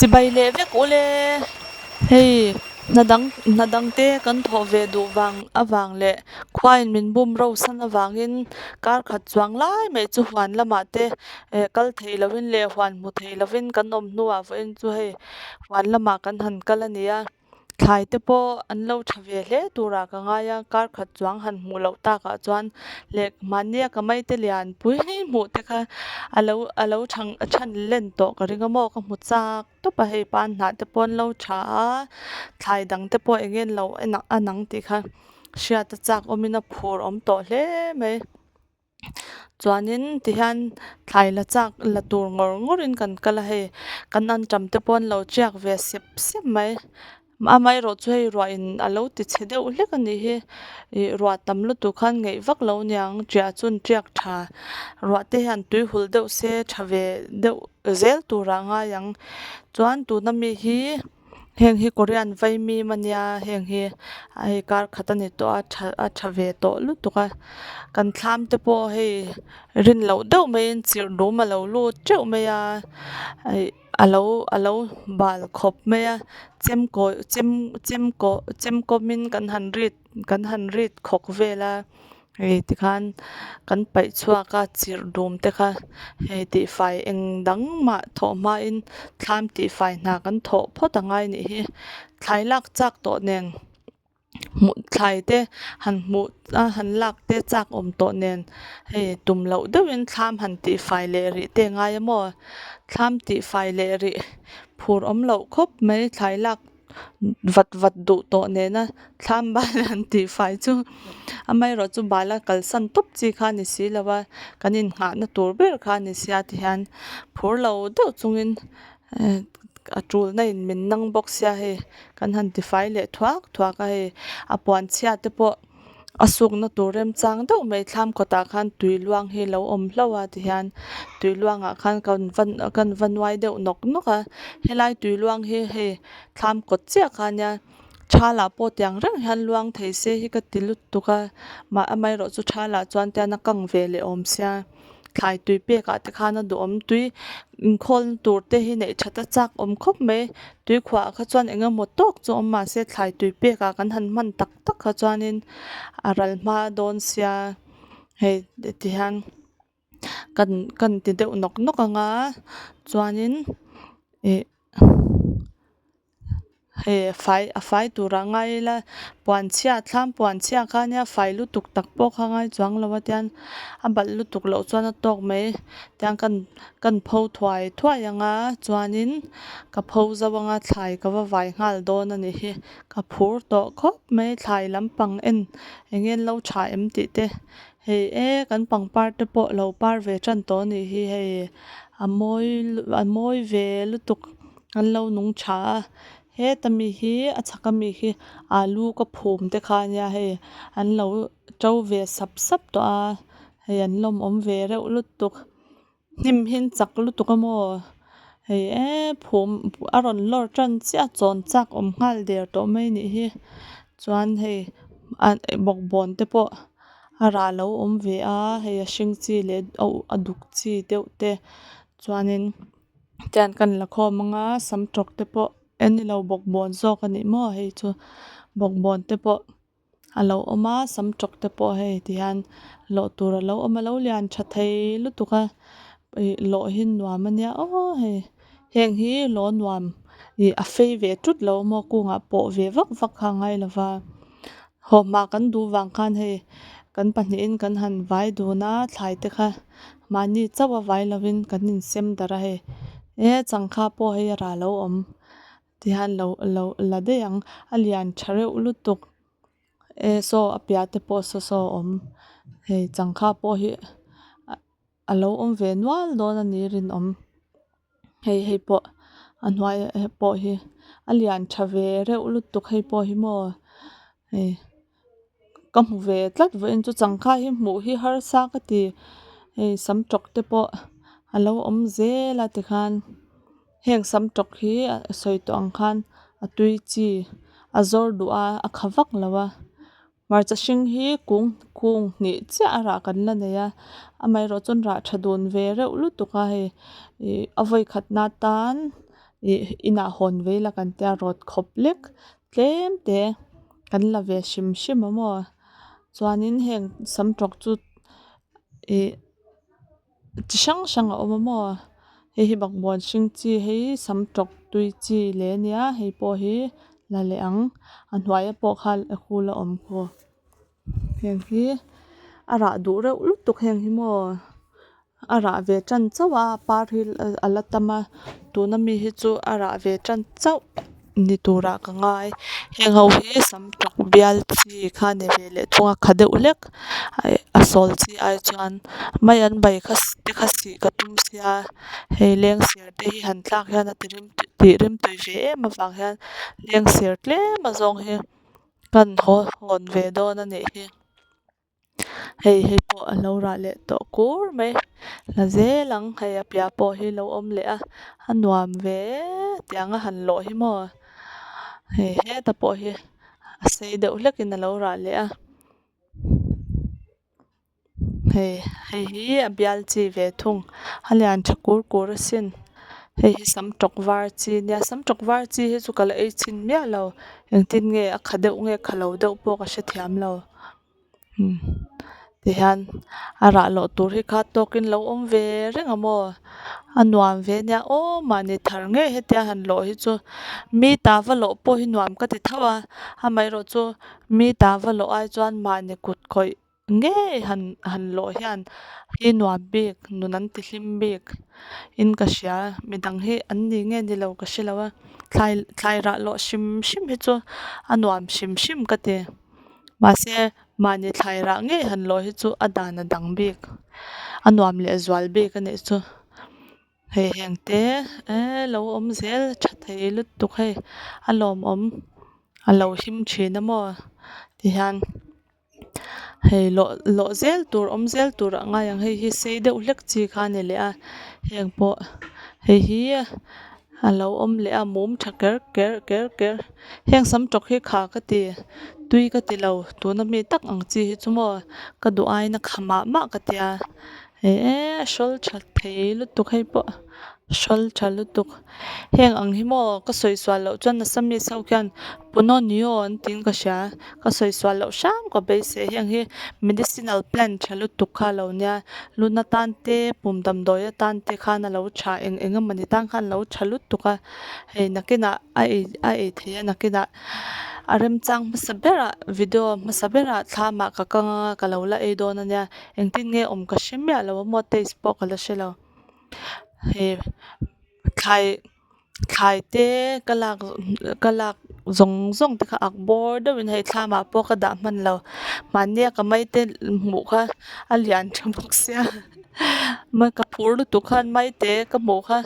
Chibai leh vek ule. Hei hna dang hna dang te kan thawh ve duh vang avang leh khuain min bum rosan avangin kar khat chuang lai mai chu huan lamah te eh kal thei lovin leh huan hmu thei lovin kan awm hnuah vawiin chu hei huan lamah kan han kal a ni a. Thlai te pawh an lo tha ve hle turah ka ngai a, kar khat chuang han hmuh loh takah chuan leh mahnia ka maite lian pui hmuh te kha a lo a lo thang a than len tawh ka ring a maw ka hmu chak tawp a hei pan hnah te pawh an lo tha a, thlai dang te pawh eng nge an lo en a an ang tih kha hriat a chak awmin a phur awm tawh hle mai. Chuanin tihian thlai la chak la tur ngawr ngawrin kan kal a hei kan anṭam te pawh an lo tiak ve sep sep mai amaherawh chu hei ruah in a lo ti chhe deuh hlek a nih hi ih ruah tam lutuk khan ngeih vak lo aniang tiah chu an tiak tha ruah te hian tui hul deuh se tha ve deuh zel turah a ngai ang chuan tuna mi hi. Heng hi korean vaimim ania heng hi hei kar khat ani tawh a tha a tha ve tawh lutuk a kan thlam te pawh hei rin loh deuh maiin chirh dum alo lut teuh mai a ih alo alo bal khawp mai a chem kawi chem chem kawh chem kawmin kan han rit kan han rit khawk vel a. Hei tikhan kan paih chhuak a chirh dum te kha hei tihfai eng dang mah thawh hmain thlam tihfai hna kan thawh phawt a ngai nih hi thlai lak chak tawh nen hmuh thlai te han hmuh a han lak te chak awm tawh nen hei tum loh deuhin thlam han tihfai leh rih te a ngai a maw thlam tihfai leh rih phur awm loh khawp mai thlai lak. Vat vat duh tawh nena thlam bal han tih fai chu amaherawh chu bala kalsan tawp chi kha a ni si lo a kan innghahna tur ber kha a ni sia tihian phur lo deuh chungin ehh a tulna in min nang bawk sia hei kan han tifai leh thuak thuak a hei a puan chhia te pawh. A sukna tur remchang deuh mai thlam kawtah khan tui luang hi lo awm hlauh a tihian tui luangah khan kan va kan va nuai deuh nawk nawk a helai tui luang hi hei thlam kawt chiah kha ania thal ah pawh tiang reng hian luang thei se hi ka ti lutuk a mah amaherawh chu thal ah chuan tian a kang ve leh awm sia. Thlai tui pek ah te khan a duhawm tui inkhawl na tur te hi neih that a chak awm khawp mai tui khuah ah kha chuan eng emaw tawk chu awm mahse thlai tui pek ah kan han hman tak tak kha chuanin a ral hma dawn sia hei ti hian kan kan ti deuh nawk nawk ang a chuanin ih. Hei fai a fai turah ngai ila puan chhia thlam puan chhia kha ania fai lutuk tak pawh kha ngai chuang lo a tian a balh lutuk loh chuan a tawk mai tiang kan kan pho thuai thuai ang a chuanin ka pho zo ang a thlai ka va vai nghal dawn a nih hi ka phur tawh khawp mai thlai lampang en eng nge an lo tha em tih te hei e kan pangpar te pawh lo par ve tan tawh a nih hi hei a mawi a mawi ve lutuk. An lo nung tha a heta mi hi a chhak ami hi alu ka phum te kha ania hei an lo to ve sap sap tawh a hei an lawmawm ve reuh lutuk hnim hi an chak lutuk a maw hei eee phum a rawn lawr tan chiah a chawn chak awm nghal der tawh mai anih hi chuan hei ah bawkbawn te pawh a rah lo awm ve a hei a hring chi leh a duk chi deuh te chuanin. Tian kan la khawm anga sam tawk te pawh en ni lo bawkbawn zawk a ni maw hei chu bawkbawn te pawh a lo awm a sam tawk te pawh hei ti hian lawh tur a lo awm a lo lian tha thei lutuk a ih lawh hi nuam a nia aw hei heng hi lawh nuam ih a fei ve tut lo maw kungah pawh ve vak vak kha a ngai lo va haw hma kan duh vang khan hei kan pahnihin kan han vai dun a thlai te kha. Mahni chauh a vai lovin kan insem darh a hei e changkha pawh hei a rah lo awm tihian lo lo la daih ang a lian tha reuh lutuk e saw a piah te pawh saw saw a awm hei changkha pawh hi a lo awm ve nual dawn a ni rinawm hei hei pawh a hnuai pawh hi a lian tha ve reuh lutuk hei pawh hi maw hei. Ka hmu ve tlat vawiin chu changkha hi hmuh hi harsa ka ti hei sam tawk te pawh a lo awm zel a tikhan heng sam tawk hi sawi tawh ang khan a tui chi a zawr duh a a kha vak lo a hmarcha hring hi kung kung hnih chiah a rah kan la nei a amaherawh chuan rah tha dun ve reuh lutuk a hei ih a vawi khat na tan. Ih inah hawn ve ila kan tia rawt khawp lek tlem te kan la ve hrim hrim a maw chuanin heng sam tawk chu ih chi hrang hrang a awm a maw hei hi bakbawn hring chi hei sam tawk tui chi leh a nia hei pawh hi la leh ang a hnuai pawh khan a khu la awm khu heng hi a rah duh reuh lutuk heng hi maw a rah ve tan chauh a par hi a la tam a tuna mi hi chu a rah ve tan chauh ni turah ka ngai heng ho hi sam tawk bial chi kha ni ve leh thung a kha deuh hlek a sawl chi ai chuan mai an bai kha te kha sih ka tum sia hei lengser te hi han tlak hian a ti rim tih rimtui ve em avang hian lengser tlem a zawng hi kan haw hawn ve dawn a nih hi. Hei hei pawh a lo rah leh tawh kur mai la zel ang hei a piah pawh hi lo awm leh a a nuam ve tiang a han lawh hi maw hei heta pawh hi a sei deuh hlek in a lo rah leh a hei hei hi a bial chi ve thung a lian tha kur kur asin hei hi sam tawk var chi nia sam tawk var chi hi chu ka la ei chhin miah lo engtin nge a kha deuh nge kha lo deuh pawh ka hrethiam lo. Umm tihian a rah loh tur hi kha tawkin lo awm ve reng a maw a nuam ve nia aw mahni thar ngei hetia han lawh hi chu mi ta va lawh pawh hi nuam ka ti tho a amaherawh chu mi ta va lawh ai chuan mahni kut khawih ngei han han lawh hian hi nuam bik nun an ti hlim bik in ka hria midang hi an ni nge ni lo ka hre lo a thlai thlai rah lawh hrim hrim hi chu a nuam hrim hrim ka ti. Mahse, mahni thlai rah ngei han lawh hi chu a dan a dang bik, a nuam leh zual bik a nih chu. Hei heng te eh lo awm zel tha thei lutuk hei a lawmawm a lo him thin a maw tihian hei lawh lawh zel tur awm zel tur a ngai ang hei hi sei deuh hlek chi kha a ni leh a heng pawh hei hi a lo awm leh a mum tha ker ker ker ker heng sam tawk hi kha ka ti tui ka ti lo tuna mi tak ang chi hi chu maw ka duh aiin a kha mah mah ka tia eh hrawl tha thei lutuk hei pawh hrawl tha lutuk heng ang hi maw ka sawi sual loh chuan Assamese ho khian Punonio an tiin ka hria ka sawi sual loh hram ka beisei heng hi medicinal plant tha lutuk kha a lo nia. Lun atan te pum damdawi atan te khan a lo tha eng eng emawni tan khan a lo tha lutuk a hei nakinah a ei a ei theih a nakinah a remchang hmasa berah video hmasa berah thlamah ka kang anga ka lo la ei dawn ania engtin nge awm ka hre miah lo a maw taste pawh ka la hre lo hei thlai. Thlai te ka lak ka lak zawng zawng te kha ak bawr deuhin hei thlamah pawh ka dah hman lo mahnia ka mai te hmuh kha a lian tha bawk sia ka phur lutuk khan mai te ka hmuh kha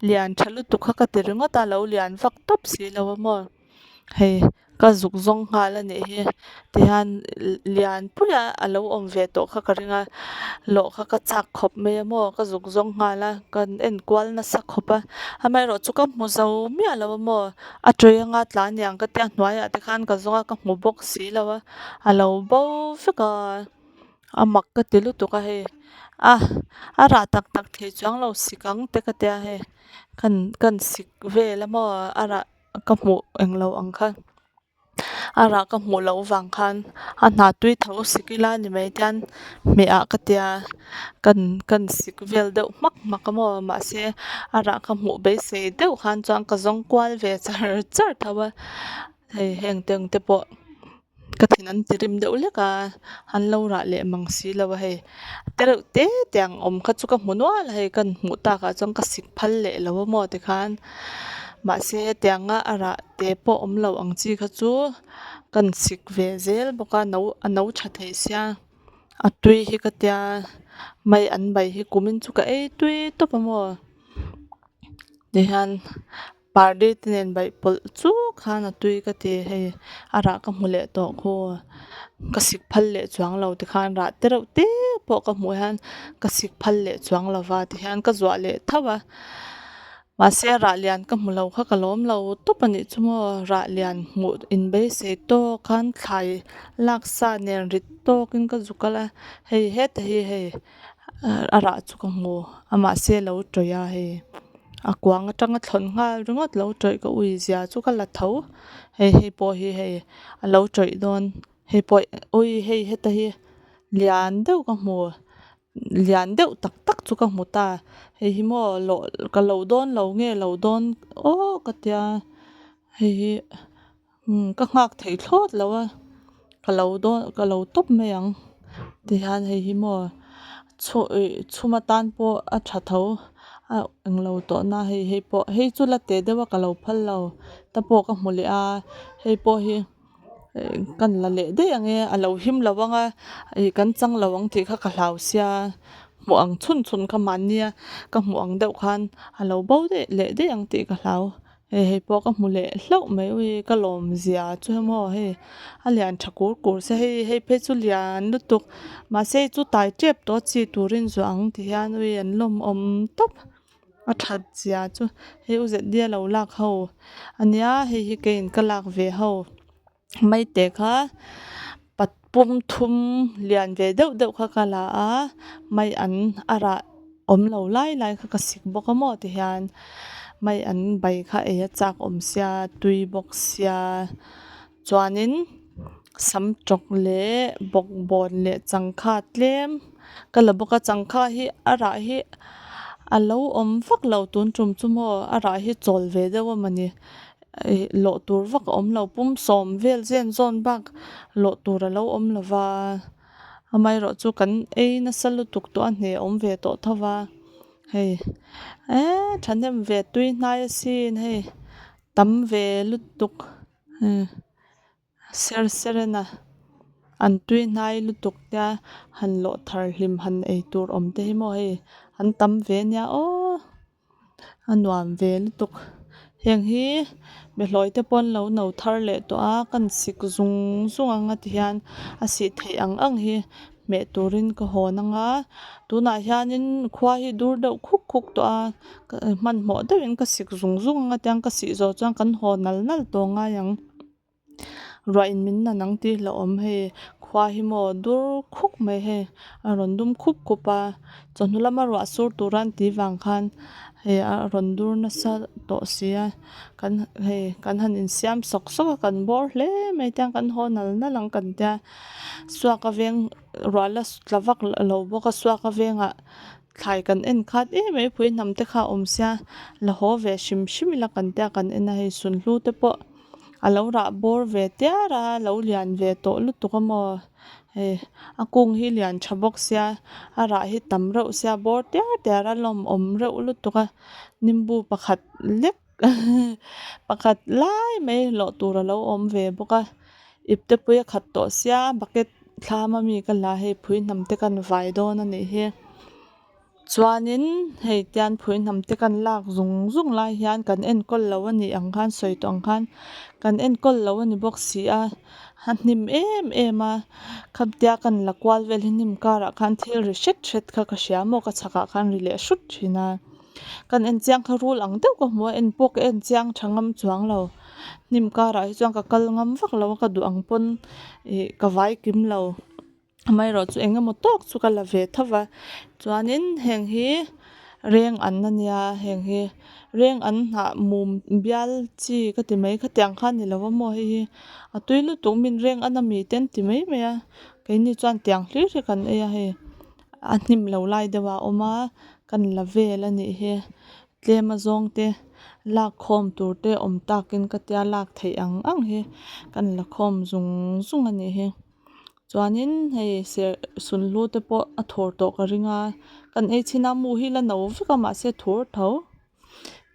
lian tha lutuk kha ka ti ringawt a lo lian vak tawp si lo a maw hei. Ka zuk zawng nghal a nih hi tihian lian puia a lo awm ve tawh kha ka ring a lawh kha ka chak khawp mai a maw ka zuk zawng nghal a kan en kual nasa khawp a amaherawh chu ka hmu zo miah lo a maw a tawih anga tla aniang ka tia hnuaiah te khan ka zawng a ka hmu bawk si lo a a lo bo vek a a mak ka ti lutuk a hei a a rah tak tak thei chuang lo sik ang te ka tia hei kan kan sik vel a maw a rah. Ka hmuh englo ang kha a rah ka hmuh loh vang khan a hna tui tho sik ila ni mai tian hmeh ah ka tia kan kan sik vel deuh hmak hmak a maw mahse a rah ka hmuh beisei deuh khan chuan ka zawng kual ve char char tho a hei heng te ang te pawh. Ka thin an ti rim deuh hlek a, an lo rah leh mang si lo a hei. Te reuh te te ang awm kha chu ka hmu nual a hei kan hmuh takah chuan ka sik phal leh lo a maw tikhan. Mahse hetianga a rah te pawh awm lo ang chi kha chu kan sik ve zel bawk a no a no tha thei sia a tui hi ka tia mai an bai hi kumin chu ka ei tui tawp a maw tihian. Pardi te nen baih pawlh chuk khan a tui ka ti hei a rah ka hmu leh tawh khaw ka sik phal leh chuang lo tikhan rah te reuh te pawh ka hmuh hian ka sik phal leh chuang lo va tihian ka zuah leh tho a mahse rah lian ka hmu lo kha ka lawm lo tawp a nih chu maw rah lian hmuh in beisei tawk khan thlai lak sa nen rit tawkin ka zu kal a hei heta hi hei a rah chu ka hmu a mahse lo tawih a hei. A kuang atanga thlawn nghal ringawt lo tawih ka ui zia chu ka la tho hei hei pawh hi hei a lo tawih dawn hei pawh ui hei heta hi lian deuh ka hmu lian deuh tak tak chu ka hmu ta hei hi maw lawh ka lo dawn lo nge lo dawn aww ka tia hei hi umm ka nghak thei thlawt lo a ka lo dawn ka lo tawp mai ang tihian hei hi maw chhu ih chhum atan pawh a tha tho a englo tawh na hei hei pawh hei chu la teh deuh a ka lo phal lo te pawh ka hmu leh a hei pawh hi kan la leh daih ang e a lo him lo ang a ih kan chang lo ang tih kha ka hlau sia hmuh ang chhun chhun kha mahnia ka hmuh ang deuh khan a lo bo daih leh daih ang tih ka hlau. Hei hei pawh ka hmu leh hlauh mai ui ka lawm zia chu hemaw hei a lian tha kur kur se hei hei phei chu lian lutuk mahse hei chu tai tep tawh a chi turin zuah ang ti hian ui an lawmawm tawp a that zia chu hei u zet nia lo lak ho ania hei hi keiin ka lak ve ho maite kha pat pum thum lian ve deuh deuh kha ka la a mai an a rah awm lo lai lai kha ka sik bawk a maw ti hian mai an bai kha ei a chak awm sia tui bawk sia chuanin sam tawk leh bawkbawn leh changkha tlem ka la bawk a changkha hi a rah hi a lo awm vak lo tun tum chu maw a rah hi chawl ve deuh a mawni. Ih lawh tur vak a awm lo pum sawm vel zen zawn bak lawh tur a lo awm lo va amaherawh chu kan ei nasa lutuk tawh a hne awm ve tawh tho va hei eee thahnem ve tui hnai asin hei tam ve lutuk eh. Ser ser en a an tui hnai lutuk tia han lawh thar hlim han ei tur awm te hi maw hei an tam ve ania aww a nuam ve lutuk heng hi behlawi te pawh an lo no thar leh tawh a kan sik zung zung ang a ti hian a sih theih ang ang hi hmeh turin ka hawn anga tunah hianin khua hi dur deuh khuk khuk tawh a hmanhmawh deuhin ka sik zung zung anga tiang ka sih zawh chuan kan haw nal nal tawh ngai ang. Ruah in min nan ang tih hlauh awm hei khua hi maw dur khuk mai hei a rawn dum khup khup a chawhnu lama ruah sur tura an tih vang khan hei a rawn dur nasa tawh si a kan hei kan han insiam sawk sawk a kan bawr hle mai tiang kan haw nal nal ang kan tia suaka veng ruah la tla vak lo bawk a suaka vengah thlai kan en khat em em pui hnam te kha a awm sia la haw ve hrim hrim ila kan tia kan en a hei sunhlu te pawh. A lo rah bawr ve tiar a lo lian ve tawh lutuk a maw hei a kung hi lian tha bawk sia a rah hi tam reuh sia bawr tiar tiar a lawmawm reuh lutuk a nimbu pakhat lek pakhat lai mai hlawh tur a lo awm ve bawk a ipte pui a khat tawh sia bucket thlam ami ka la hei phui hnam te kan vai dawn a nih hi. Chuanin hei tian phui hnam te kan lak zung zung lai hian kan enkawl lo a nih ang khan sawi tawh ang khan kan enkawl lo a ni bawk si a a hnim em em a khamtia kan la kual vel hi hnim karah khan thil ri hret hret kha ka hria maw ka chhakah khan ri leh hrut thin a kan en chiang kha rul ang deuh ka hmu a en pawh ka en chiang tha ngam chuang lo hnim karah hi chuan ka kal ngam vak lo a ka duh ang pawn ih ka vai kim lo. Amaherawh chu eng emaw tawk chu ka la ve tho va chuanin heng hi reng an ania heng hi reng an hnah mum bial chi ka ti mai khatiang kha a ni lo a maw hei hi a tui lutuk min reng an ami te an ti mai mai a keini chuan tiang hlir hi kan ei a hei a hnim lo lai deuh ah a awm a kan la vel a nih hi tlem a zawng te lak khawm tur te awm takin ka tia lak theih ang ang hi kan la khawm zung zung a nih hi. Chuanin hei serh sunhlu te pawh a thawr tawh ka ring a kan ei chhin a mu hi la no vek a mahse thur tho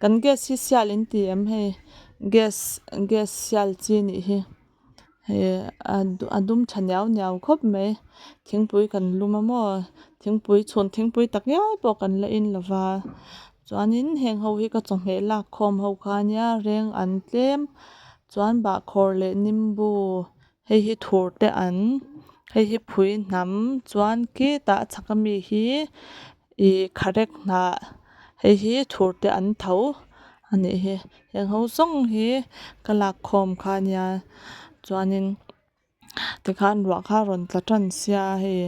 kan gas hi sial in ti em hei gas gas sial chi nih hi hei a dum tha niau niau khawp mai thingpui kan lum a maw thingpui chhun thingpui tak ngial pawh kan la in lo va chuanin heng ho hi ka chawhmeh lak khawm ho kha ania reng an tlem chuan bahkhawr leh nimbu. Hei hi thur te an hei hi phui hnam chuan khitah a chhak ami hi ih kharek hnah hei hi thur te an tho a nih hi heng ho zawng hi ka lak khawm kha a nia chuanin tikhan ruah kha a rawn tla tan sia hei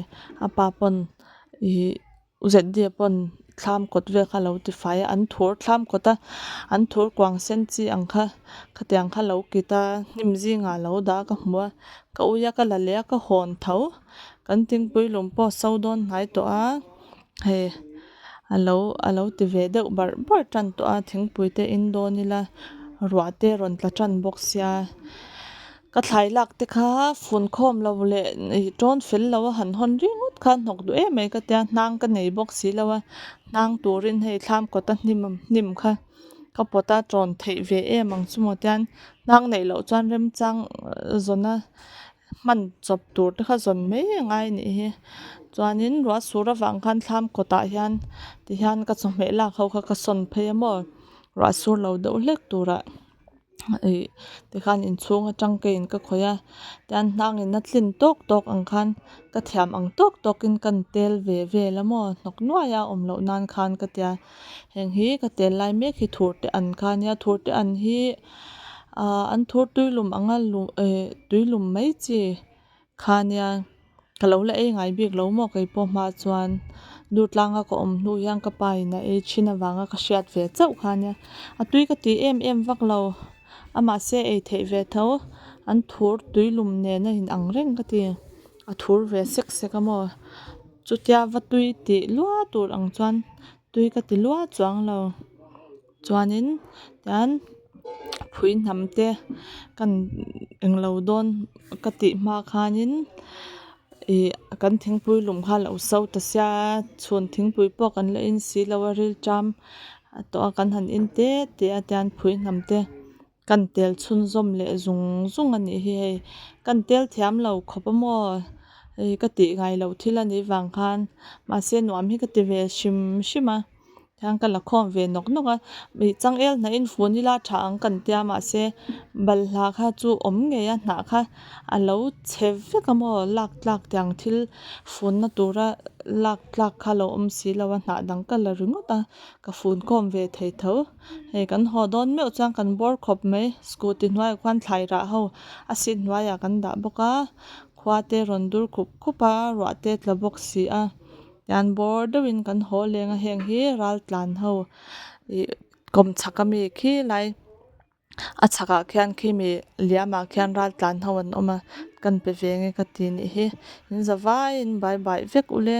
a pa pawn ih u zet dia pawn. Thlam kawt vel kha lo ti fai a an thur thlam kawt a an thur kuang sen chi ang kha khatiang kha lo kit a hnim zingah a lo dah a ka hmu a ka ui a ka la leh a ka hawn tho kan thingpui lum pawh a so dawn hnai tawh a hei alo alo ti ve deuh barh barh tan tawh a thingpui te in dawn ila ruah te rawn tla tan bawk sia. Ka thlai lak te kha fun khawm lo leh ih tawn fel lo a han hawn ringawt kha hnawk duh em mai ka tia hnang ka nei bawk si lo a hnang turin hei thlam kawta hnim hnim kha ka pawt a tawn theih ve em ang chu maw tian hnang neih loh chuan remchang zawn a hman chawp tur te kha zawn mai a ngai a nih hi chuanin ruah sur avang khan thlam kawtah hian tihian ka chawhmeh lak ho kha ka sawn phei a maw ruah sur lo deuh hlek turah. Ih tikhan inchhung atang ka in ka khawih a tian hnang in a tlin tawk tawk ang khan ka thiam ang tawk tawk in ka tel ve vel a maw hnawk nuai a awm loh nan khan ka tia heng hi ka tel lai mek hi thur te an kha ania thur te an hi ah an thur tuilum anga luh eh tuilum mai chi. Kha nia ka lo la ei ngai bik lo maw kei pawh hma chuan Durtlanga ka awm hnu hian ka pa in a ei thin avanga ka hriat ve chauh kha nia a tui ka ti em em vak lo a mahse ei theih ve tho an thur tui lum nen a in ang reng ka ti a thur ve sek sek a maw chutia va tui tih lua tur ang chuan tui ka ti lua chuang lo. Chuanin tian phui hnam te kan englo dawn ka tih hma khanin ih kan thingpui lum kha a lo so ta sia chhun thingpui pawh kan la in si lo a ril ṭam a tawh a kan han in te te a tian phui hnam te kan tel chhunzawm leh zung zung a nih hi hei kan tel thiam lo khawp a maw hei ka tih ngai loh thil a nih vang khan mahse nuam hi ka ti ve hrim hrim a. Hian ka la khawm ve nawk nawk a ih changel hnah in fun ila tha ang kan tia mahse balhla kha chu awm ngei a hnah kha a lo chhe vek a maw lak tlak tiang thil funna tura lak tlak kha a lo awm si lo a hnah dang ka la ringawt a ka fun khawm ve thei tho hei kan haw dawn meuh chuan kan bawr khawp mai scooty hnuaiah khuan thlai rah ho a seat hnuaiah kan dah bawk a khua te rawn dur khup khup a ruah te tla bawk si a. Tian bawr deuhin kan haw leng a heng hi ral tlan ho ih kawm chhak ami khi lai a chhakah khian khimi liam ah khian ral tlan ho an awm a kan pe ve nge ka ti nih hi in za vaiin bai bai vek ule.